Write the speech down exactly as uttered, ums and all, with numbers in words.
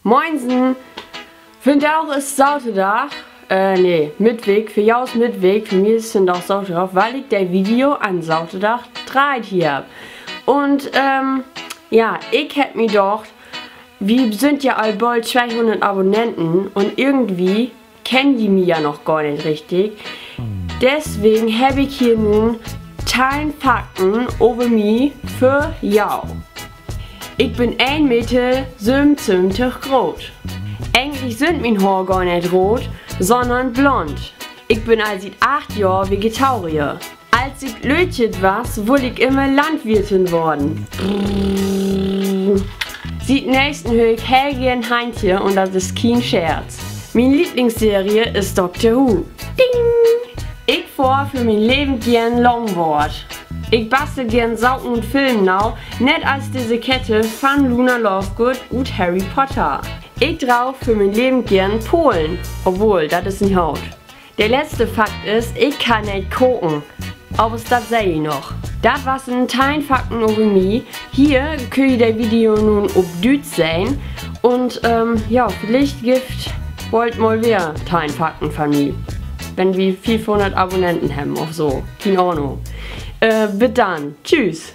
Moinsen! Vandaag is Saterdag, äh, nee, Middweek. För jo is Middweek, för mi is vandaag Saterdag, wiel ik de Video an Saterdag dreiht heff. Un, ähm, ja, ik heff mi dacht, wi sünd ja al bold tweehunnert Abonnenten un irgendwie kennt ji mi ja noch gor neet richtig. Deswegen heff ik hier nu teihn Fakten över mi för jo. Ik bün een Meter sövenunseventig groot. Egentlich sünd mien Hoor gor neet root, sonnern blond. Ik bün al siet acht Johr Vegetarier. As ik lüttjet was, wull ik immer Landwirtin worden. Siet neegsten höör ik heel geern Heintje un dat is kien Scherz. Mien Lieblingsserie is Doctor Who. Ding! Ik fohr för mien Leven geern Longboard. Ik bastel geern Saken ut Film nau, net as disse Kette van Luna Lovegood ut Harry Potter. Ik draag för mien Leven geern Polen, obwohl, dat is nich goot. De letzte Fakt is, ik kann neet koken. Aver dat seht ji noch. Dat wassen teihn Fakten över mi. Hier köönt ji de Video nu op Düütsch sehn. Un, ähm, ja, villicht gifft bold mal weer teihn Fakten van mi, wenn wi fiefhunnert Abonnenten hebben of so. Kien Ahnung. Äh, bet dann. Tschüss.